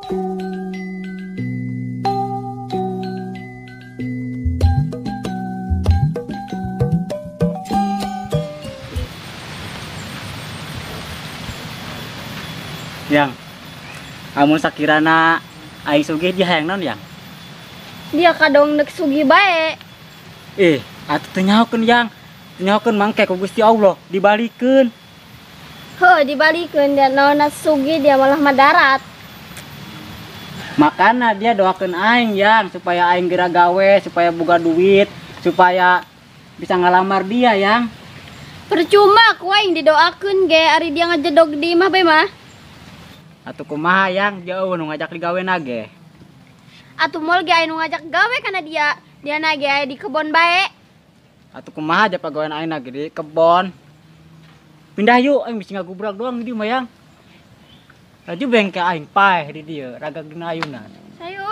Yang amun sakirana aing sugih dia hayang naon yang? Dia kadong nek sugih bae. Atuh teu nyahokeun yang. Teu nyahokeun mangke ku Gusti Allah dibalikeun. Heuh, dibalikeun dia naonna sugih dia malah madarat. Makana dia doakeun aing yang supaya aing geura gawe, supaya boga duit, supaya bisa ngalamar dia yang. Percuma ku aing didoakeun ge ari dia ngajedog di imah bae mah. Atuh kumaha yang jauh nu ngajak digawe nage. Atuh moal ge aya nu ngajak gawe kana dia. Dia nage aya di kebon bae. Atuh kumaha aja pagawean aing nage di kebon. Pindah yuk aing bisi ngagubrak doang di dieu mah yang. Laju bengke aing paeh di dieu ragag dina ayunan. Sayu.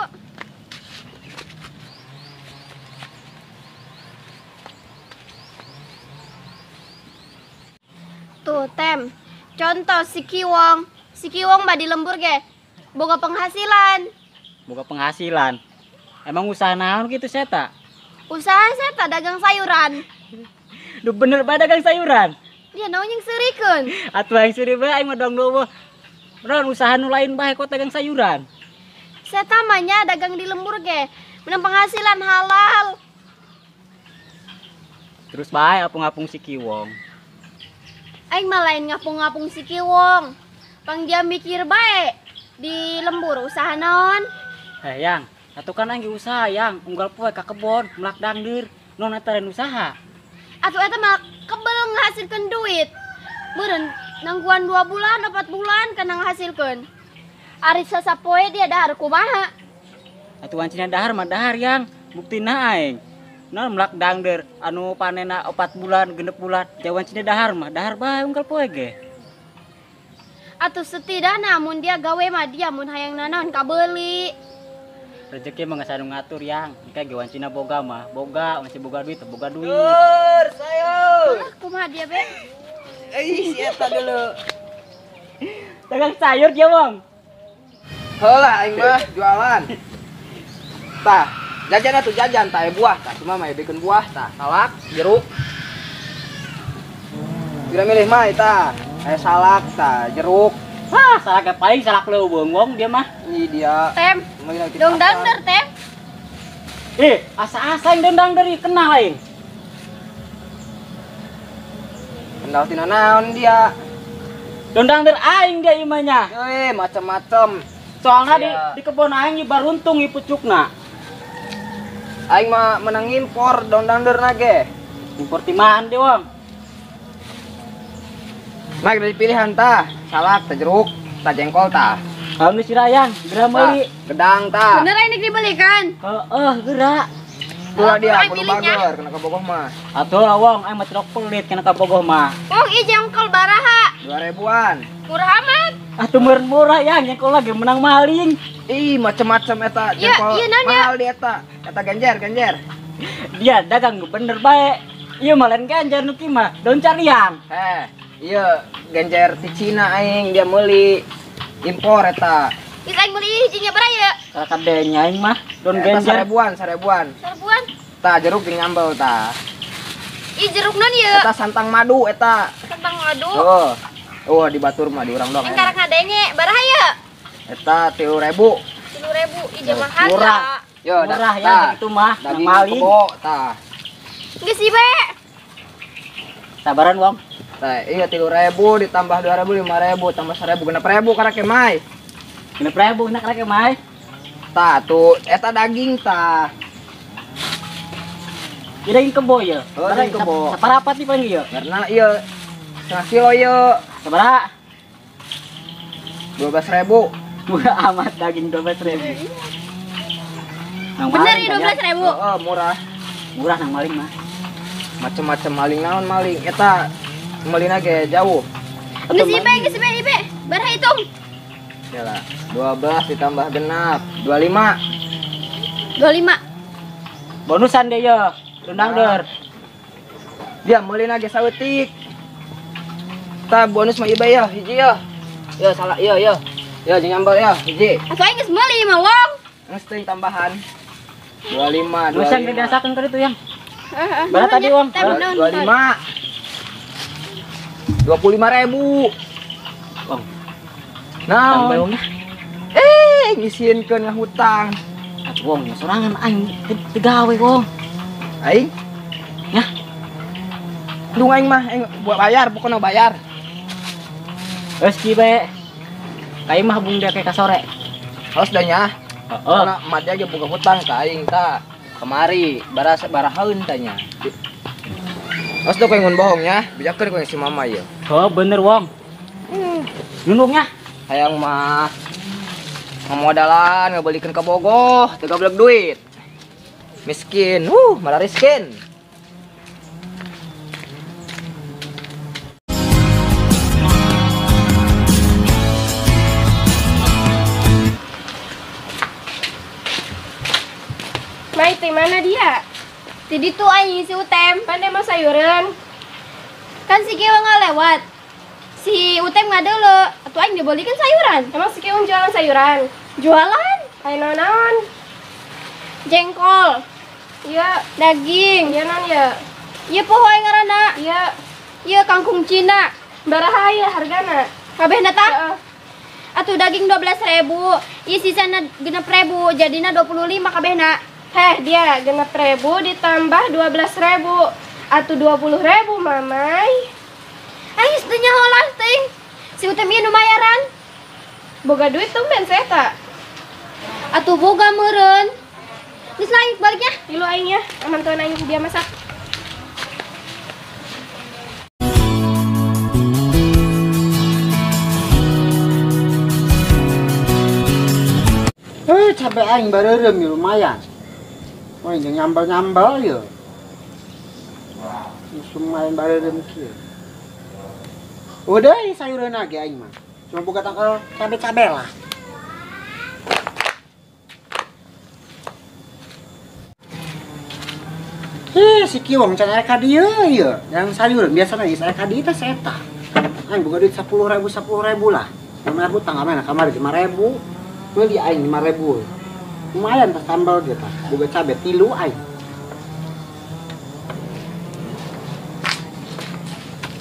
Tuh tem. Contoh si Kiwong. Si Kiwong mah di lembur ge boga penghasilan. Boga penghasilan. Emang usaha naon kitu seta? Usaha seta dagang sayuran. Duh bener bae dagang sayuran. Dia naon yang seurikeun? Atuh aing seuri bae aing mah dong eueuh. Bener usaha nu lain bae kok dagang sayuran. Seta mah nya dagang di lembur ge menang penghasilan halal. Terus bae apung-apung si Kiwong. Aing mah lain ngapung-ngapung si Kiwong. Pang dia mikir bae di lembur usaha naon? Yang, atuh kan aing usaha yang unggal poe ka kebon melak dangdeur, non eta lain usaha. Atuh eta mah kebel ngahasilkeun duit. Meureun nangguan 2 bulan, 4 bulan kana ngahasilkeun. Ari sasapoe dia dahar kumaha? Atuh wancina dahar mah dahar yang, buktina aing. Non melak dangdeur anu panena 4 bulan, 6 bulan, ja wancina dahar mah dahar bae unggal poe ge. Atuh setidakna mun dia gawe mah dia mun hayang nanaon kabeuli. Rezeki mah geus anu ngatur yang, engke ge wancina boga mah, boga, masih boga duit, boga duit. Dur, sayur. Alah, kumaha dia be? Ih, si eta dulu. Dagang sayur dia, Bang. Heula aing mah jualan. Tah, jajan atuh jajan tah buah tah, cuma mah bikin buah tah, salak, jeruk. Tidak milih mah eta. Aya salak tah, jeruk. Wah, salak paling salak leuweung wong dia mah. Ih dia. Tem. Dong dangder tem. Asa-asa yang dong dangder kenal aing. Kenal tina naon dia? Dong dangder aing dia imanya. Macem-macem. Soalnya di kebon aing baruntung ieu pucukna. Aing mah menang impor dong dangder nage. Impor ti mana dia, Wong? Mak dari pilihan tah, salak, tah jeruk, tah jengkol tah. Kalau si Rayang, geura meuli. Gedang tah. Bener aing dibelikan? Heeh, geura. Tuh dia kudu bager kena kabogoh mah. Atuh lah wong, aing mah trok pelit kena kabogoh mah. Wong ieu jengkol baraha? 2000-an. Murah amat. Atuh murah yang jengkol lagi menang maling. Ih, macem-macem eta jengkol. Iya, mahal di eta. Eta genjer, genjer. Dia dagang bener bae. Ieu mah lain genjer nu kieu mah, daun cariang. Heh. Iya, genjer ti Cina aing dia meuli impor eta. Geus aing meuli hijinya baraha ye? Kadenya aing mah daun genjer. Seribuan, seribuan. Seribuan. Tah jeruk jeung nyambel tah. Ih jeruk naon ieu? Eta santang madu eta. Santang madu. Oh. Oh, di batur mah di urang doang. Aing karak ngadenge, baraha ye? Eta 3.000. 3.000, ih mahal. Murah. Yo, murah ya gitu mah. Daging kebo tah. Geus sih bae. Sabaran wong. Tah, iya 3.000 ditambah 2.000 5.000 tambah 1.000 6.000 karek mai. 6.000 nak karek mai. Tah tuh eta daging tah. Ieu daging kebo ieu. Oh, daging kebo. Saparapat nih paling ieu. Karena ieu setengah kilo ieu. Sabaraha? 12.000. Murah amat daging 12.000. Bener ieu 12.000. Heeh, murah. Murah nang maling mah. Macem-macem maling naon maling eta meulina ge jauh. Geus ibe, geus ibe, ibe. Baraha hitung? Yalah, 12 ditambah genap 25. 25. Bonusan deh yo, rendang der. Dia meulina ge saeutik. Tah bonus mah ieu ya, hiji ya. Ya salah, iya ya. Ya jeung nyambel ya, hiji. Atuh aing geus meuli mah, Wong. Geus teuing tambahan. 25, 25. Geus yang didasakeun ka ditu, Yang. Heeh. Berapa tadi, Wong? 25. 25.000. Wong. Nah, Tambah, Wong. Ngisienkeun ngahutang. Atuh Wong, sorangan aing teu gawe, Wong. Aing? Nyah. Dung aing mah aing buat bayar, pokona bayar. Geus ki bae. Ka imah bung dia ka sore. Harus dah nya. Heeh. Karena emak dia ge boga hutang ka aing ta. Kemari baras barahaeun tanya. Harus dah kowe ngun bohong nya, bejakeun kowe si mama ieu. Oh, bener Wong. Nunungnya. Hayang mah ngamodalan ngabelikeun ka Bogoh, teu gablek duit. Miskin, malah miskin. Mai, ti mana dia? Ti ditu aing si Utem. Pandai mau sayuran. Kan si Kewa ngalewat. Si Utem ngadeuleu, atuh aing dibelikan sayuran. Emang si Kewa jualan sayuran? Jualan? Aya naon-naon? Jengkol. Iya, daging. Iya naon ya? Iya poho aing ngaranna. Iya. Iya kangkung Cina. Baraha ieu hargana? Kabehna tah? Heeh. Atuh daging 12.000, ieu sisana 6.000, jadina 25 kabehna. Heh, dia 6.000 ditambah 12.000 atau 20.000, mamai. Aing teu nyaho lah teuing. Si Utem ieu nu mayaran. Boga duit tumben saya tak? Atuh boga meureun. Geus lah aing baliknya. Ilu aing ya, aman tuan aing dia masak. Cabe aing bareureum ya lumayan. Wah, jeung nyambel-nyambel ya. Lumayan bareureum kieu. Udah sayuran ge aing mah. Cuma boga tangkal cabe-cabe lah. Si Kiwong can aya ka dieu ieu. Yang sayuran biasana geus aya ka dieu teh eta. Aing boga duit 10.000 10.000 lah. 5.000 tanggal mana kamari 5.000. Meuli aing 5.000. Lumayan tas tambal gitu, boga cabe tilu aing.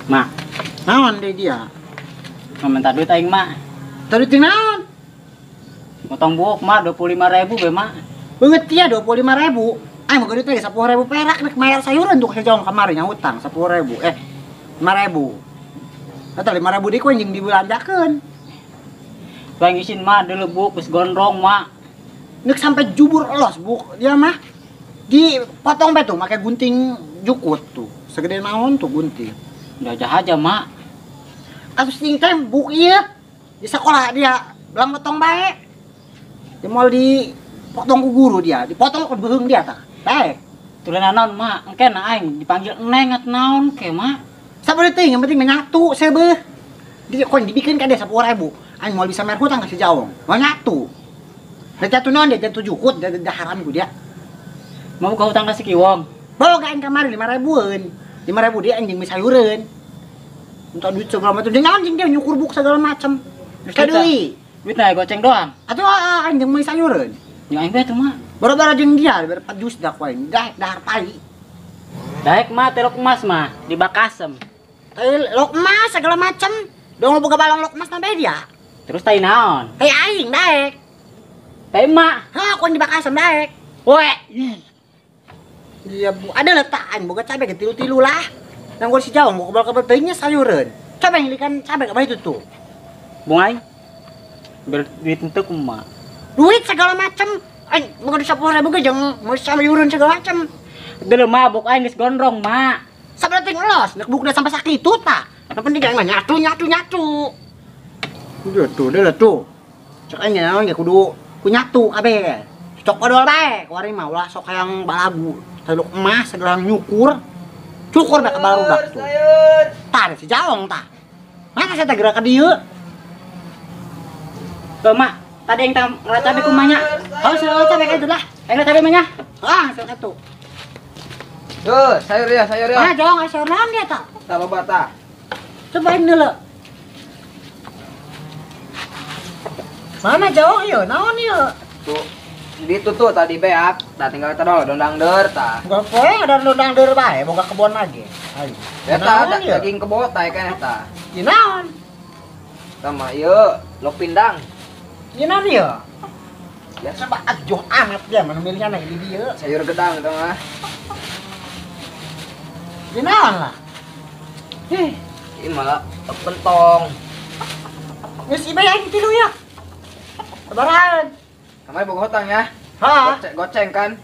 Mak, naon deui dia? Mau minta duit aing, Mak. Minta duit naon? Motong buuk, Mak, 25.000 be, Mak. Beungeut dia 25.000. Aing boga duit lagi 10.000 perak rek mayar sayuran tuh sejong kamari nya hutang 10.000. 5.000. Eta 5.000 deui ku anjing dibelanjakeun. Tuh aing isin, Mak, deuleu buuk geus gondrong, Mak. Nek sampai jubur los buk dia mah dipotong bae tuh make gunting jukut tuh segede naon tuh gunting. Udah aja Mak. Kasus ting teh buk ieu di sekolah dia belang potong bae. Dia mau dipotong ku guru dia, dipotong ku beuheung dia tah. Bae. Tulen naon Mak, engke na aing dipanggil neng at naon ke Mak. Sabar teuing yang penting menyatu sebeuh. Dia koin dibikin ka dia 10.000. Aing moal bisa mer hutang ka si Jawong. Moal nyatu. Jatuh non dia jatuh jukut, dia haram ku dia. Mau buka hutang ka si Kiwong. Boga aing kamari 5.000-eun. 5.000 dia anjing sayureun. Minta duit segala macam. Dia anjing dia nyukur buk segala macam. Terus deui. Duit na goceng doang. Atuh anjing meuli sayureun. Jeung aing bae tuh Mak. Boro-boro jeung dia ber 4 jus dah ku aing. Daek dahar tai. Daek mah telok emas mah di Bakasem. Tai lok emas segala macam. Dong boga balong lok emas sampai dia. Terus tai naon? Tai aing daek. Tai emak. Hah, aku di Bakasem daek. Weh. Iya, Bu. Ada letaan boga cabe ke tilu-tilu lah. Yang gua si Jawong gua kebal-kebal teuingnya sayureun. Coba ngilikan cabe ka itu tuh. Bung aing. Ber duit henteu kumaha? Duit segala macam. Aing boga 10.000 ge jeung mau sayureun segala macam. Deuleu mah buk aing geus gondrong, Mak. Sabar teuing los, nek bukna sampai sakitu tah. Yang penting aing mah nyatu nyatu nyatu. Udah tuh, udah tuh. Cek aing naon ge kudu ku nyatu kabeh. Cok odol bae, kuari mah ulah sok hayang balagu. Teluk emas segala nyukur. Cukur bae ka barudak tuh. Tah si Jawong tah. Mana saya teh gerak ka dieu? Heuh, Mak, tadi aing teh ngala cabe kumaha nya? Heuh, seueur cabe ka itu lah. Aing cabe mah nya? Ah, seueur ka tuh. Tuh, sayur ya, sayur ya. Ah, Jawong sayur naon dia tah? Tah loba tah. Coba aing deuleu. Mana jauh ieu? Naon ieu? Tuh. Di itu tuh tadi beak, tah tinggal eta doang dondang deur tah. Enggak poe ada dondang deur bae, boga kebon lagi. Ayo. Eta ada daging kebo tah keneh tah. Ieu naon? Sama ieu lok pindang. Ieu naon ieu? Ya coba ajuh amat dia mana milihnya di dieu. Sayur gedang itu mah. Ieu naon lah? Hih, ieu mah pentong. Geus ieu aing tilu ya. Sabarahan. Kamari boga hutang ya. Hah? Goceng kan?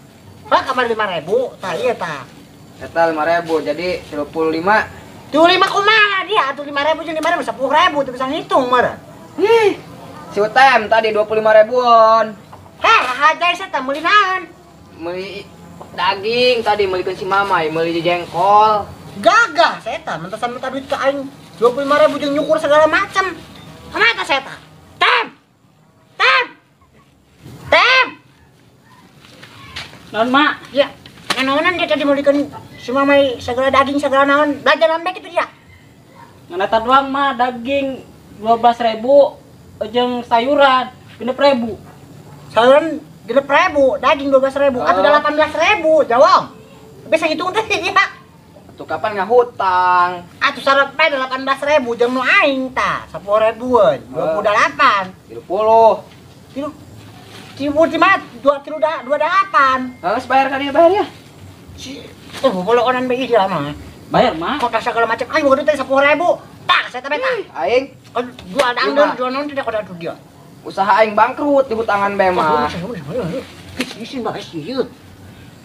Hah, kamari 5.000, tah ieu tah. Eta 5.000 jadi 35. 35 kumaha dia atuh 5.000 jeung 5.000 10.000 teu bisa ngitung meureun. Hih. Si UTM tadi 25 ribuan. Heh, rahaja saya teh meuli naon? Meuli daging tadi meulikeun si Mamai, meuli jengkol. Gagah saya teh mentasan minta duit ke aing 25.000 jeung nyukur segala macam. Kumaha teh saya teh? Tem. Tem. Tem. Naon, Mak? Ya, naonan dia tadi meulikeun si Mamai segala daging segala naon, belajar lambek itu dia. Ngan eta doang mah daging 12.000 jeung sayuran 6.000. Sayuran 6.000, daging 12.000, atau 18.000, jawab. Bisa ngitung teh ya. Atuh kapan ngahutang? Atuh sarap bae 18.000 jeung nu aing tah, 10.000-an, 28. 30. 3 5 2 3 28. Heeh, bayar ka dia bayar ya. Si bobolokonan bae ieu mah. Bayar mah. Kota segala macam aing boga duit 10.000. Tah, saya teh tah. Aing jual dangdut, jual naon tidak ada dia. Usaha aing bangkrut di hutangan bae mah. Isin bae ieu.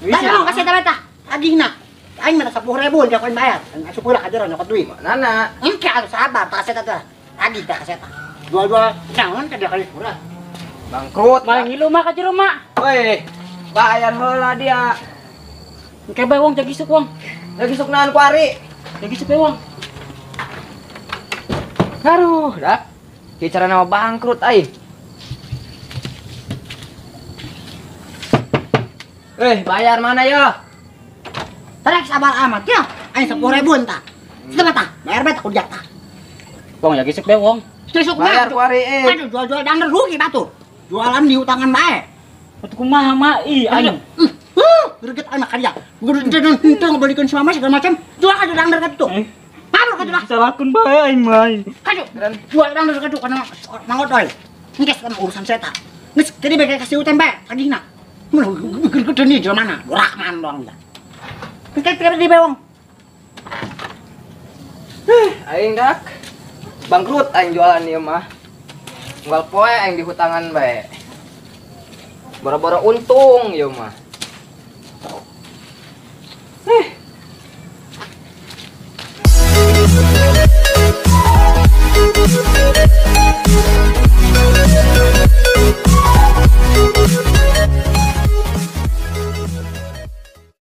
Tah, tolong kasih teh tah. Tagihna. Aing mah 10.000 dia koin bayar. Asup heula ka jero nyokot duit. Nana. Engke atuh sabar tah kasih teh. Tagih tah kasih tah. Jual-jual naon ka dia kali kurang. Bangkrut. Malah ngilu mah ka jero mah. Weh, bayar heula dia. Engke bae wong jagi isuk wong. Jagi isuk naon ku ari? Jagi isuk bae wong. Aduh, dah. Kieu carana mah bangkrut aing. Bayar mana ya? Tarik sabar amat ya. Aing 10.000 tah. Setengah tah. Bayar bae tah kudu tah. Wong jagi isuk bae wong. Isuk bayar ku ari eh. Aduh, jual-jual dangder rugi batu. Jualan di hutangan bae. Atuh kumaha mah ih aing. Greget anak karya. Henteu ngebalikeun si mama segala macam. Jual ka dangder ka ditu. Mabur ka ditu. Salahkeun bae aing mah. Kaju. Jual dangder ka ditu kana mangot oi. Engke sama urusan saya tah. Geus jadi bae kasih utang bae tagihna. Mun greget nih jual mana? Rahman doang dia. Engke tiap di bewong. Aing dak. Bangkrut aing jualan ieu mah. Unggal poe aing di hutangan bae. Boro-boro untung ieu mah.